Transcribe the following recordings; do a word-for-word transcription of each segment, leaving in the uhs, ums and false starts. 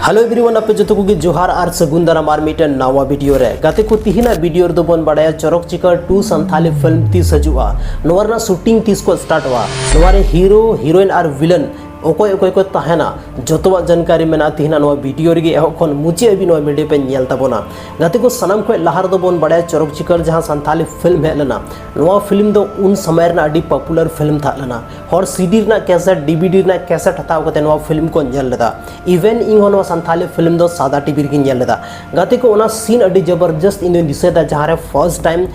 Hello everyone, ᱟᱯᱮ ᱡᱚᱛᱚ ᱠᱚᱜᱮ ᱡᱚᱦᱟᱨ ᱟᱨ ᱥᱟᱹᱜᱩᱱ ᱫᱟᱨᱟᱢ ᱟᱨ ᱢᱤᱫᱴᱮᱱ ᱱᱟᱣᱟ ᱵᱷᱤᱰᱤᱭᱳ ᱨᱮ᱾ ᱜᱟᱛᱮ ᱠᱚ, ᱛᱤᱦᱤᱧᱟᱜ ᱵᱷᱤᱰᱤᱭᱳ ᱨᱮᱫᱚ ᱵᱚᱱ ᱵᱟᱲᱟᱭᱟ ᱪᱚᱨᱚᱠ ᱪᱤᱠᱟᱹᱲ ᱴᱩ ᱥᱟᱱᱛᱷᱟᱞᱤ ᱯᱷᱤᱞᱢ ᱛᱤᱥ ᱦᱤᱡᱩᱜᱼᱟ, ᱱᱚᱣᱟ ᱨᱮᱱᱟᱜ ᱥᱩᱴᱤᱝ ᱛᱤᱥ ᱠᱚ ᱥᱴᱟᱨᱴᱚᱜᱼᱟ, ᱱᱚᱣᱟ ᱨᱮ ᱦᱤᱨᱳ, ᱦᱤᱨᱳᱭᱤᱱ ᱟᱨ ᱵᱷᱤᱞᱮᱱ ᱚᱠᱚᱭ ᱚᱠᱚᱭ ᱠᱚ ᱛᱟᱦᱮᱱᱟ, ᱡᱚᱛᱚᱣᱟᱜ ᱡᱟᱱᱠᱟᱨᱤ ᱢᱮᱱᱟᱜᱼᱟ ᱛᱤᱦᱤᱧᱟᱜ ᱱᱚᱣᱟ ᱵᱷᱤᱰᱤᱭᱳ ᱨᱮᱜᱮ᱾ ᱮᱦᱚᱵ ᱠᱷᱚᱱ ᱢᱩᱪᱟᱹᱫ ᱦᱟᱹᱵᱤᱡ ᱱᱚᱣᱟ ᱵᱷᱤᱰᱤᱭᱳ ᱯᱮ ᱧᱮᱞ ᱛᱟᱵᱚᱱᱟ᱾ ᱜᱟᱛᱮ ᱠᱚ, ᱥᱟᱱᱟᱢ ᱠᱷᱚᱱ ᱞᱟᱦᱟ ᱨᱮᱫᱚ ᱵᱚᱱ ᱵᱟᱲᱟᱭᱟ ᱪᱚᱨᱚᱠ ᱪᱤᱠᱟᱹᱲ ᱡᱟᱦᱟᱸ ᱥᱟᱱᱛᱷᱟᱞᱤ ᱯᱷᱤᱞᱢ ᱦᱮᱡ ᱞᱮᱱᱟ, ᱱᱚᱣᱟ ᱯᱷᱤᱞᱢ ᱫᱚ ᱩᱱ ᱥᱚᱢᱚᱭ ᱨᱮᱱᱟᱜ ᱟᱹᱰᱤ ᱯᱚᱯᱩᱞᱟᱨ ᱯᱷᱤᱞᱢ ᱛᱟᱦᱮᱸ ᱞᱮᱱᱟ᱾ ᱦᱚᱲ ᱥᱤᱰᱤ ᱨᱮᱱᱟᱜ ᱠᱮᱥᱮᱴ, ᱰᱤᱵᱷᱤᱰᱤ ᱨᱮᱱᱟᱜ ᱠᱮᱥᱮᱴ ᱦᱟᱛᱟᱣ ᱠᱟᱛᱮ ᱱᱚᱣᱟ ᱯᱷᱤᱞᱢ ᱠᱚ ᱧᱮᱞ ᱞᱮᱫᱟ᱾ ᱤᱵᱷᱮᱱ ᱤᱧ ᱦᱚᱸ ᱱᱚᱣᱟ ᱥᱟᱱᱛᱷᱟᱞᱤ ᱯᱷᱤᱞᱢ ᱫᱚ ᱥᱟᱫᱟ ᱴᱤᱵᱷᱤ ᱨᱮᱜᱤᱧ ᱧᱮᱞ ᱞᱮᱫᱟ᱾ ᱜᱟᱛᱮ ᱠᱚ, ᱚᱱᱟ ᱥᱤᱱ ᱟᱹᱰᱤ ᱡᱚᱵᱚᱨᱡᱚᱥᱛ ᱤᱧ ᱫᱚᱧ ᱫᱤᱥᱟᱹᱭᱮᱫᱟ, ᱡᱟᱦᱟᱸ ᱨᱮ ᱯᱷᱟᱨᱥᱴ ᱴᱟᱭᱤᱢ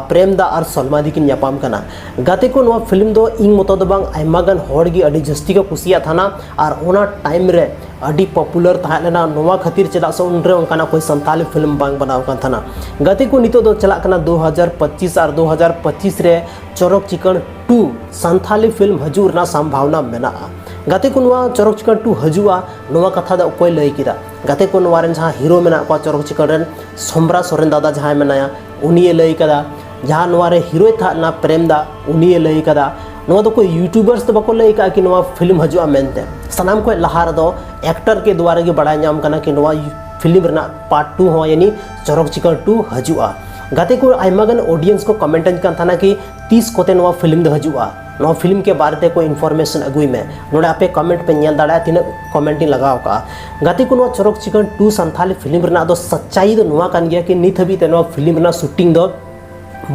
ᱯᱨᱮᱢ ᱫᱟ ᱟᱨ ᱥᱚᱞᱢᱟ ᱫᱤ ᱠᱤᱱ ᱧᱟᱯᱟᱢ ᱠᱟᱱᱟ᱾ ᱜᱟᱛᱮ ᱠᱚ, ᱱᱚᱣᱟ ᱯᱷᱤᱞᱢ ᱫᱚ ᱤᱧ ᱢᱚᱛᱚ ᱫᱚ ᱵᱟᱝ, ᱟᱭᱢᱟ ᱜᱟᱱ ᱦᱚᱲ ᱜᱮ ᱟᱹᱰᱤ ᱡᱟᱹᱥᱛᱤ ᱠᱚ ᱠᱩᱥᱤᱭᱟᱜ ᱛᱟᱦᱮᱱᱟ ᱟᱨ ᱚᱱᱟ ᱴᱟᱭᱤᱢ ᱨᱮ ᱟᱹᱰᱤ ᱯᱚᱯᱩᱞᱟᱨ ᱛᱟᱦᱮᱸ ᱞᱮᱱᱟ᱾ ᱱᱚᱣᱟ ᱠᱷᱟᱹᱛᱤᱨ, ᱪᱮᱫᱟᱜ ᱥᱮ ᱩᱱᱨᱮ ᱚᱱᱠᱟᱱᱟᱜ ᱠᱳᱭ ᱥᱟᱱᱛᱷᱟᱞᱤ ᱯᱷᱤᱞᱢ ᱵᱟᱝ ᱵᱮᱱᱟᱣ ᱠᱟᱱ ᱛᱟᱦᱮᱱᱟ᱾ ᱜᱟᱛᱮ ᱠᱚ, ᱱᱤᱛᱚᱜ ᱫᱚ ᱪᱟᱞᱟᱜ ᱠᱟᱱᱟ ᱫᱩ ᱦᱟᱡᱟᱨ ᱯᱚᱸᱪᱤᱥ ᱟᱨ ᱫᱩ ᱦᱟᱡᱟᱨ ᱯᱚᱸᱪᱤᱥ ᱨᱮ ᱪᱚᱨᱚᱠ ᱪᱤᱠᱟᱹᱲ ᱴᱩ ᱥᱟᱱᱛᱷᱟᱞᱤ ᱯᱷᱤᱞᱢ ᱦᱤᱡᱩᱜ ᱨᱮᱱᱟᱜ ᱥᱚᱢᱵᱷᱟᱵᱚᱱᱟ ᱢᱮᱱᱟᱜᱼᱟ᱾ ᱜᱟᱛᱮ ᱠᱚ, ᱱᱚᱣᱟ ᱪᱚᱨᱚᱠ ᱪᱤᱠᱟᱹᱲ ᱴᱩ ᱦᱤᱡᱩᱜᱼᱟ, ᱱᱚᱣᱟ ᱠᱟᱛᱷᱟ ᱫᱚ ᱚᱠᱚᱭ ᱞᱟᱹᱭ ᱠᱮᱫᱟ? ᱜᱟᱛᱮ ᱠᱚ, ᱱᱚᱣᱟ ᱨᱮᱱ ᱡᱟᱦᱟᱸ ᱦᱤᱨᱳ ᱢᱮᱱᱟᱜ ᱠᱚᱣᱟ ᱪᱚᱨᱚᱠ ᱪᱤᱠᱟᱹᱲ ᱨᱮᱱ, ᱥᱚᱢᱨᱟ ᱥᱚᱨᱮᱱ ᱫᱟᱫᱟ ᱡᱟᱦᱟᱸᱭ ᱢᱮᱱᱟᱭᱟ, ᱩᱱᱤᱭᱮ ᱞᱟᱹᱭ ᱠᱟᱫᱟ᱾ ᱡᱟᱦᱟᱸ ᱱᱚᱣᱟ ᱨᱮ ᱦᱤᱨᱳᱭ ᱛᱟᱦᱮᱸ ᱞᱮᱱᱟ ᱯᱨᱮᱢ ᱫᱟ, ᱩᱱᱤᱭᱮ ᱞᱟᱹᱭ ᱠᱟᱫᱟ᱾ ᱱᱚᱣᱟ ᱫᱚ ᱚᱠᱚᱭ ᱭᱩᱴᱩᱵᱟᱨᱥ ᱫᱚ ᱵᱟᱠᱚ ᱞᱟᱹᱭ ᱠᱟᱜᱼᱟ ᱠᱤ ᱱᱚᱣᱟ ᱯᱷᱤᱞᱢ ᱦᱤᱡᱩᱜᱼᱟ ᱢᱮᱱᱛᱮ᱾ ᱥᱟᱱᱟᱢ ᱠᱷᱚᱱ ᱞᱟᱦᱟ ᱨᱮᱫᱚ ᱮᱠᱴᱟᱨ ᱠᱮ ᱫᱩᱣᱟᱨᱟ ᱜᱮ ᱵᱟᱲᱟᱭ ᱧᱟᱢ ᱠᱟᱱᱟ ᱠᱤ ᱱᱚᱣᱟ ᱯᱷᱤᱞᱢ ᱨᱮᱱᱟᱜ ᱯᱟᱨᱴ ᱴᱩ ᱦᱚᱸ, ᱭᱟᱱᱤ ᱪᱚᱨᱚᱠ ᱪᱤᱠᱟᱹᱲ ᱴᱩ ᱦᱤᱡᱩᱜᱼᱟ᱾ ᱜᱟᱛᱮ ᱠᱚ, ᱟᱭᱢᱟ ᱜᱟᱱ ᱚᱰᱤᱭᱮᱱᱥ ᱠᱚ ᱠᱚᱢᱮᱱᱴ ᱟᱹᱧ ᱠᱟᱱ ᱛᱟᱦᱮᱱᱟ ᱠᱤ ᱛᱤᱥ ᱠᱚᱛᱮ ᱱᱚᱣᱟ ᱯᱷᱤᱞᱢ ᱫᱚ ᱦᱤᱡᱩᱜᱼᱟ, ᱱᱚᱣᱟ ᱯᱷᱤᱞᱢ ᱠᱮ ᱵᱟᱨᱮ ᱛᱮ ᱠᱚ ᱤᱱᱯᱷᱚᱨᱢᱮᱥᱚᱱ ᱟᱹᱜᱩᱭ ᱢᱮ᱾ ᱱᱚᱰᱮ ᱟᱯᱮ ᱠᱚᱢᱮᱱᱴ ᱯᱮ ᱧᱮᱞ ᱫᱟᱲᱮᱭᱟᱜᱼᱟ ᱛᱤᱱᱟᱹᱜ ᱠᱚᱢᱮᱱᱴ ᱤᱧ ᱞᱟᱜᱟᱣ ᱠᱟᱜᱼᱟ᱾ ᱜᱟᱛᱮ ᱠᱚ, ᱱᱚᱣᱟ ᱪᱚᱨᱚᱠ ᱪᱤᱠᱟᱹᱲ ᱴᱩ ᱥᱟᱱᱛᱷᱟᱞᱤ ᱯᱷᱤᱞᱢ ᱨᱮᱱᱟᱜ ᱫᱚ ᱥᱟᱪᱟᱭ ᱫᱚ ᱱᱚᱣᱟ ᱠᱟᱱ ᱜᱮᱭᱟ ᱠᱤ ᱱᱤᱛ ᱦᱟᱹᱵᱤᱡ ᱛᱮ ᱱᱚᱣᱟ ᱯᱷᱤᱞᱢ ᱨᱮᱱᱟᱜ ᱥᱩᱴᱤᱝ ᱫᱚ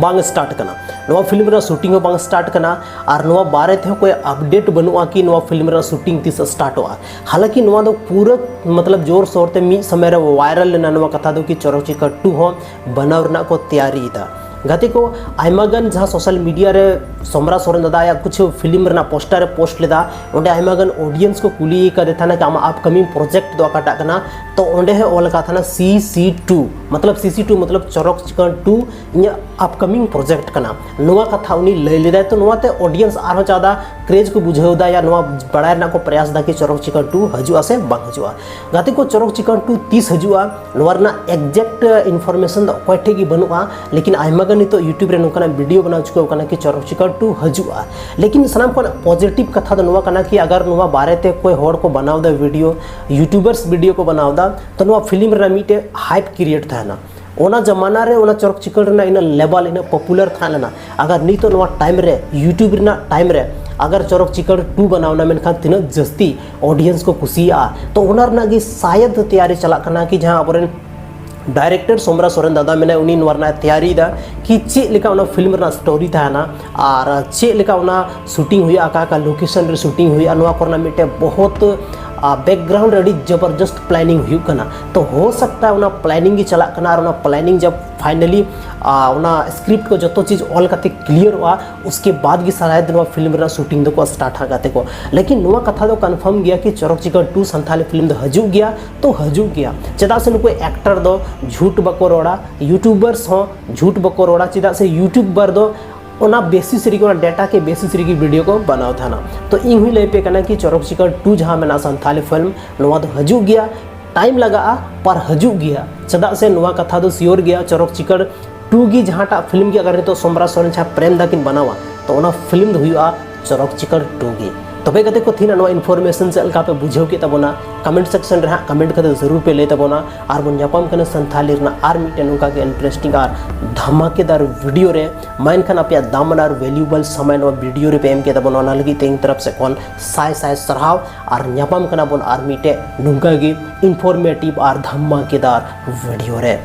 ᱵᱟᱝ ᱥᱴᱟᱨᱴ ᱠᱟᱱᱟ, ᱱᱚᱣᱟ ᱯᱷᱤᱞᱢ ᱨᱮᱱᱟᱜ ᱥᱩᱴᱤᱝ ᱦᱚᱸ ᱵᱟᱝ ᱥᱴᱟᱨᱴ ᱠᱟᱱᱟ᱾ ᱟᱨ ᱱᱚᱣᱟ ᱵᱟᱨᱮ ᱛᱮᱦᱚᱸ ᱠᱚᱭ ᱟᱯᱰᱮᱴ ᱵᱟᱹᱱᱩᱜᱼᱟ ᱠᱤ ᱱᱚᱣᱟ ᱯᱷᱤᱞᱢ ᱨᱮᱱᱟᱜ ᱥᱩᱴᱤᱝ ᱛᱤᱥ ᱥᱴᱟᱨᱴᱚᱜᱼᱟ᱾ ᱦᱟᱞᱟᱸᱠᱤ ᱱᱚᱣᱟ ᱫᱚ ᱯᱩᱨᱟᱹ ᱢᱚᱛᱞᱚᱵ ᱡᱳᱨ ᱥᱳᱨ ᱛᱮ ᱢᱤᱫ ᱥᱚᱢᱚᱭ ᱨᱮ ᱵᱷᱟᱭᱨᱟᱞ ᱞᱮᱱᱟ ᱱᱚᱣᱟ ᱠᱟᱛᱷᱟ ᱫᱚ ᱠᱤ ᱪᱚᱨᱚᱠ ᱪᱤᱠᱟᱹᱲ ᱴᱩ ᱦᱚᱸ ᱵᱮᱱᱟᱣ ᱨᱮᱱᱟᱜ ᱠᱚ ᱛᱮᱭᱟᱨᱤᱭᱮᱫᱟ᱾ ᱜᱟᱛᱮ ᱠᱚ, ᱟᱭᱢᱟ ᱜᱟᱱ ᱡᱟᱦᱟᱸ ᱥᱳᱥᱟᱞ ᱢᱤᱰᱤᱭᱟ ᱨᱮ ᱥᱚᱢᱨᱟ ᱥᱚᱨᱮᱱ ᱫᱟᱫᱟ ᱟᱭᱟᱜ ᱠᱩᱪᱷᱩ ᱯᱷᱤᱞᱢ ᱨᱮᱱᱟᱜ ᱯᱳᱥᱴᱟᱨ ᱮ ᱯᱳᱥᱴ ᱞᱮᱫᱟ, ᱚᱸᱰᱮ ᱟᱭᱢᱟ ᱜᱟᱱ ᱚᱰᱤᱭᱮᱱᱥ ᱠᱚ ᱠᱩᱞᱤ ᱠᱟᱫᱮ ᱛᱟᱦᱮᱱᱟ ᱠᱤ ᱟᱢᱟᱜ ᱟᱯᱠᱟᱢᱤᱝ ᱯᱨᱚᱡᱮᱠᱴ ᱫᱚ ᱚᱠᱟᱴᱟᱜ ᱠᱟᱱᱟ? ᱛᱚ ᱚᱸᱰᱮ ᱦᱚᱸ ᱚᱞ ᱟᱠᱟᱫ ᱛᱟᱦᱮᱱᱟ ᱥᱤ ᱥᱤ ᱴᱩ, ᱢᱚᱛᱞᱚᱵ ᱥᱤ ᱥᱤ ᱴᱩ ᱢᱚᱛᱞᱚᱵ ᱪᱚᱨᱚᱠ ᱪᱤᱠᱟᱹᱲ ᱴᱩ ᱤᱧᱟᱹᱜ ᱟᱯᱠᱟᱢᱤᱝ ᱯᱨᱚᱡᱮᱠᱴ ᱠᱟᱱᱟ᱾ ᱱᱚᱣᱟ ᱠᱟᱛᱷᱟ ᱩᱱᱤ ᱞᱟᱹᱭ ᱞᱮᱫᱟᱭ, ᱛᱚ ᱱᱚᱣᱟᱛᱮ ᱚᱰᱤᱭᱮᱱᱥ ᱟᱨᱦᱚᱸ ᱡᱟᱫᱟ ᱠᱨᱮᱡᱽ ᱠᱚ ᱵᱩᱡᱷᱟᱹᱣ ᱮᱫᱟ ᱭᱟ ᱱᱚᱣᱟ ᱵᱟᱲᱟᱭ ᱨᱮᱱᱟᱜ ᱠᱚ ᱯᱨᱚᱭᱟᱥ ᱮᱫᱟ ᱠᱤ ᱪᱚᱨᱚᱠ ᱪᱤᱠᱟᱹᱲ ᱴᱩ ᱦᱤᱡᱩᱜᱼᱟ ᱥᱮ ᱵᱟᱝ ᱦᱤᱡᱩᱜᱼᱟ᱾ ᱜᱟᱛᱮ ᱠᱚ, ᱪᱚᱨᱚᱠ ᱪᱤᱠᱟᱹᱲ ᱴᱩ ᱛᱤᱥ ᱦᱤᱡᱩᱜᱼᱟ, ᱱᱚᱣᱟ ᱨᱮᱱᱟᱜ ᱮᱠᱡᱮᱠᱴ ᱤᱱᱯᱷᱚᱨᱢᱮᱥᱚᱱ ᱫᱚ ᱚᱠᱚᱭ ᱴᱷᱮᱡ ᱜᱮ ᱵᱟᱹᱱᱩᱜᱼᱟ᱾ ᱞᱮᱠᱤᱱ ᱟᱭᱢᱟ ᱜᱟᱱ ᱱᱤᱛᱚᱜ YouTube ᱨᱮ ᱱᱚᱝᱠᱟᱱᱟᱜ ᱵᱷᱤᱰᱤᱭᱳ ᱵᱮᱱᱟᱣ ᱪᱩᱠᱟᱹᱣ ᱠᱟᱱᱟ ᱠᱤ ᱪᱚᱨᱚᱠ ᱪᱤᱠᱟᱹᱲ ᱴᱩ ᱦᱤᱡᱩᱜᱼᱟ᱾ ᱞᱮᱠᱤᱱ ᱥᱟᱱᱟᱢ ᱠᱷᱚᱱ ᱯᱚᱡᱤᱴᱤᱵᱷ ᱠᱟᱛᱷᱟ ᱫᱚ ᱱᱚᱣᱟ ᱠᱟᱱᱟ ᱠᱤ ᱟᱜᱟᱨ ᱱᱚᱣᱟ ᱵᱟᱨᱮ ᱛᱮ ᱚᱠᱚᱭ ᱦᱚᱲ ᱠᱚ ᱵᱮᱱᱟᱣ ᱮᱫᱟ ᱵᱷᱤᱰᱤᱭᱳ, ᱭᱩᱴᱩᱵᱟᱨᱥ ᱵᱷᱤᱰᱤᱭᱳ ᱠᱚ ᱵᱮᱱᱟᱣ ᱮᱫᱟ, ᱛᱚ ᱱᱚᱣᱟ ᱯᱷᱤᱞᱢ ᱨᱮᱱᱟᱜ ᱢᱤᱫᱴᱮᱡ ᱦᱟᱭᱤᱯ ᱠᱨᱤᱭᱮᱴ ᱛᱟᱦᱮᱱᱟ᱾ ᱚᱱᱟ ᱡᱟᱢᱟᱱᱟ ᱨᱮ ᱚᱱᱟ ᱪᱚᱨᱚᱠ ᱪᱤᱠᱟᱹᱲ ᱨᱮᱱᱟᱜ ᱤᱱᱟᱹᱜ ᱞᱮᱵᱮᱞ, ᱤᱱᱟᱹᱜ ᱯᱚᱯᱩᱞᱟᱨ ᱛᱟᱦᱮᱸ ᱞᱮᱱᱟ᱾ ᱟᱜᱟᱨ ᱱᱤᱛᱚᱜ ᱱᱚᱣᱟ ᱴᱟᱭᱤᱢ ᱨᱮ, YouTube ᱨᱮᱱᱟᱜ ᱴᱟᱭᱤᱢ ᱨᱮ ᱟᱜᱟᱨ ᱪᱚᱨᱚᱠ ᱪᱤᱠᱟᱹᱲ ᱴᱩ ᱵᱮᱱᱟᱣ ᱮᱱᱟ, ᱢᱮᱱᱠᱷᱟᱱ ᱛᱤᱱᱟᱹᱜ ᱡᱟᱹᱥᱛᱤ ᱚᱰᱤᱭᱮᱱᱥ ᱠᱚ ᱠᱩᱥᱤᱭᱟᱜᱼᱟ᱾ ᱛᱚ ᱚᱱᱟ ᱨᱮᱱᱟᱜ ᱜᱮ ᱥᱟᱭᱟᱫ ᱛᱮᱭᱟᱨᱤ ᱪᱟᱞᱟᱜ ᱠᱟᱱᱟ ᱠᱤ ᱡᱟᱦᱟᱸ ᱟᱵᱚᱨᱮᱱ ᱰᱟᱭᱨᱮᱠᱴᱚᱨ ᱥᱳᱢᱨᱟ ᱥᱚᱨᱮᱱ ᱫᱟᱫᱟ ᱢᱮᱱᱟᱭ, ᱩᱱᱤ ᱱᱚᱣᱟ ᱨᱮᱱᱟᱜ ᱛᱮᱭᱟᱨᱤᱭᱮᱫᱟ ᱠᱤ ᱪᱮᱫ ᱞᱮᱠᱟ ᱚᱱᱟ ᱯᱷᱤᱞᱢ ᱨᱮᱱᱟᱜ ᱥᱴᱳᱨᱤ ᱛᱟᱦᱮᱱᱟ ᱟᱨ ᱪᱮᱫ ᱞᱮᱠᱟ ᱚᱱᱟ ᱥᱩᱴᱤᱝ ᱦᱩᱭᱩᱜᱼᱟ, ᱚᱠᱟ ᱚᱠᱟ ᱞᱳᱠᱮᱥᱚᱱ ᱨᱮ ᱥᱩᱴᱤᱝ ᱦᱩᱭᱩᱜᱼᱟ, ᱱᱚᱣᱟ ᱠᱚᱨᱮᱱᱟᱜ ᱢᱤᱫᱴᱮᱱ ᱵᱚᱦᱩᱛ ᱵᱮᱠᱜᱨᱟᱣᱩᱱᱰ ᱨᱮ ᱟᱹᱰᱤ ᱡᱚᱵᱚᱨᱡᱚᱥᱛ ᱯᱞᱮᱱᱤᱝ ᱦᱩᱭᱩᱜ ᱠᱟᱱᱟ᱾ ᱛᱚ ᱦᱳ ᱥᱟᱠᱛᱟ ᱦᱟᱭ ᱚᱱᱟ ᱯᱞᱮᱱᱤᱝ ᱜᱮ ᱪᱟᱞᱟᱜ ᱠᱟᱱᱟ ᱟᱨ ᱚᱱᱟ ᱯᱞᱮᱱᱤᱝ ᱡᱟᱵ ᱯᱷᱟᱭᱱᱟᱞᱤ ᱚᱱᱟ ᱥᱠᱨᱤᱯᱴ ᱠᱚ ᱡᱚᱛᱚ ᱪᱤᱡᱽ ᱚᱞ ᱠᱟᱛᱮ ᱠᱞᱤᱭᱟᱨᱚᱜᱼᱟ, ᱩᱥᱠᱮ ᱵᱟᱫ ᱜᱮ ᱥᱟᱭᱟᱫ ᱱᱚᱣᱟ ᱯᱷᱤᱞᱢ ᱨᱮᱱᱟᱜ ᱥᱩᱴᱤᱝ ᱫᱚᱠᱚ ᱥᱴᱟᱨᱴᱟ ᱜᱟᱛᱮ ᱠᱚ᱾ ᱞᱮᱠᱤᱱ ᱱᱚᱣᱟ ᱠᱟᱛᱷᱟ ᱫᱚ ᱠᱚᱱᱯᱷᱟᱨᱢ ᱜᱮᱭᱟ ᱠᱤ ᱪᱚᱨᱚᱠ ᱪᱤᱠᱟᱹᱲ ᱴᱩ ᱥᱟᱱᱛᱷᱟᱞᱤ ᱯᱷᱤᱞᱢ ᱫᱚ ᱦᱤᱡᱩᱜ ᱜᱮᱭᱟ, ᱛᱚ ᱦᱤᱡᱩᱜ ᱜᱮᱭᱟ᱾ ᱪᱮᱫᱟᱜ ᱥᱮ ᱱᱩᱠᱩ ᱮᱠᱴᱚᱨ ᱫᱚ ᱡᱷᱩᱴ ᱵᱟᱠᱚ ᱨᱚᱲᱟ, ᱭᱩᱴᱩᱵᱟᱨᱥ ᱦᱚᱸ ᱡᱷᱩᱴ ᱵᱟᱠᱚ ᱨᱚᱲᱟ, ᱪᱮᱫᱟᱜ ᱥᱮ ᱭᱩᱴᱩᱵᱟᱨ ᱫᱚ ᱚᱱᱟ ᱵᱮᱥᱤᱥ ᱨᱮᱜᱮ, ᱚᱱᱟ ᱰᱮᱴᱟ ᱠᱮ ᱵᱮᱥᱤᱥ ᱨᱮᱜᱮ ᱵᱷᱤᱰᱤᱭᱳ ᱠᱚ ᱵᱮᱱᱟᱣ ᱛᱟᱦᱮᱱᱟ᱾ ᱛᱚ ᱤᱧ ᱦᱚᱸᱧ ᱞᱟᱹᱭ ᱯᱮ ᱠᱟᱱᱟ ᱠᱤ ᱪᱚᱨᱚᱠ ᱪᱤᱠᱟᱹᱲ ᱴᱩ ᱡᱟᱦᱟᱸ ᱢᱮᱱᱟᱜᱼᱟ ᱥᱟᱱᱛᱷᱟᱞᱤ ᱯᱷᱤᱞᱢ, ᱱᱚᱣᱟ ᱫᱚ ᱦᱤᱡᱩᱜ ᱜᱮᱭᱟ, ᱴᱟᱭᱤᱢ ᱞᱟᱜᱟᱜᱼᱟ, ᱯᱟᱨ ᱦᱤᱡᱩᱜ ᱜᱮᱭᱟ᱾ ᱪᱮᱫᱟᱜ ᱥᱮ ᱱᱚᱣᱟ ᱠᱟᱛᱷᱟ ᱫᱚ ᱥᱤᱭᱳᱨ ᱜᱮᱭᱟ, ᱪᱚᱨᱚᱠ ᱪᱤᱠᱟᱹᱲ ᱴᱩ ᱜᱮ ᱡᱟᱦᱟᱸᱴᱟᱜ ᱯᱷᱤᱞᱢ ᱜᱮ ᱟᱜᱟᱨ ᱱᱤᱛᱚᱜ ᱥᱳᱢᱨᱟ ᱥᱚᱨᱮᱱ ᱪᱷᱟ ᱯᱨᱮᱢ ᱫᱟ ᱠᱤᱱ ᱵᱮᱱᱟᱣᱟ, ᱛᱚ ᱚᱱᱟ ᱯᱷᱤᱞᱢ ᱫᱚ ᱦᱩᱭᱩᱜᱼᱟ ᱪᱚᱨᱚᱠ ᱪᱤᱠᱟᱹᱲ ᱴᱩ ᱜᱮ᱾ ᱛᱚᱵᱮ ᱜᱟᱛᱮ ᱠᱚ, ᱛᱮᱦᱮᱧᱟᱜ ᱱᱚᱣᱟ ᱤᱱᱯᱷᱚᱨᱢᱮᱥᱚᱱ ᱪᱮᱫ ᱞᱮᱠᱟ ᱯᱮ ᱵᱩᱡᱷᱟᱹᱣ ᱠᱮᱫ ᱛᱟᱵᱚᱱᱟ? ᱠᱚᱢᱮᱱᱴ ᱥᱮᱠᱥᱚᱱ ᱨᱮ ᱦᱟᱸᱜ ᱠᱚᱢᱮᱱᱴ ᱠᱟᱛᱮ ᱡᱟᱹᱨᱩᱲ ᱯᱮ ᱞᱟᱹᱭ ᱛᱟᱵᱚᱱᱟ᱾ ᱟᱨ ᱵᱚᱱ ᱧᱟᱯᱟᱢ ᱠᱟᱱᱟ ᱥᱟᱱᱛᱷᱟᱞᱤ ᱨᱮᱱᱟᱜ ᱟᱨ ᱢᱤᱫᱴᱮᱱ ᱱᱚᱝᱠᱟ ᱜᱮ ᱤᱱᱴᱟᱨᱮᱥᱴᱤᱝ ᱟᱨ ᱫᱷᱟᱢᱟᱠᱮᱫᱟᱨ ᱵᱷᱤᱰᱤᱭᱳ ᱨᱮ᱾ ᱢᱟ ᱮᱱᱠᱷᱟᱱ ᱟᱯᱮᱭᱟᱜ ᱫᱟᱢᱟᱱ ᱟᱨ ᱵᱷᱮᱞᱩᱭᱮᱵᱚᱞ ᱥᱚᱢᱚᱭ ᱱᱚᱣᱟ ᱵᱷᱤᱰᱤᱭᱳ ᱨᱮ ᱯᱮ ᱮᱢ ᱠᱮᱫ ᱛᱟᱵᱚᱱᱟ, ᱚᱱᱟ ᱞᱟᱹᱜᱤᱫ ᱛᱮ ᱤᱧ ᱛᱚᱨᱚᱯ ᱥᱮᱫ ᱠᱷᱚᱱ ᱥᱟᱭ ᱥᱟᱭ ᱥᱟᱨᱦᱟᱣ᱾ ᱟᱨ ᱧᱟᱯᱟᱢ ᱠᱟᱱᱟ ᱵᱚᱱ ᱟᱨ ᱢᱤᱫᱴᱮᱡ ᱱᱚᱝᱠᱟ ᱜᱮ ᱤᱱᱯᱷᱚᱨᱢᱮᱴᱤᱵᱷ ᱟᱨ ᱫᱷᱟᱢᱟᱠᱮᱫᱟᱨ ᱵᱷᱤᱰᱤᱭᱳ ᱨᱮ᱾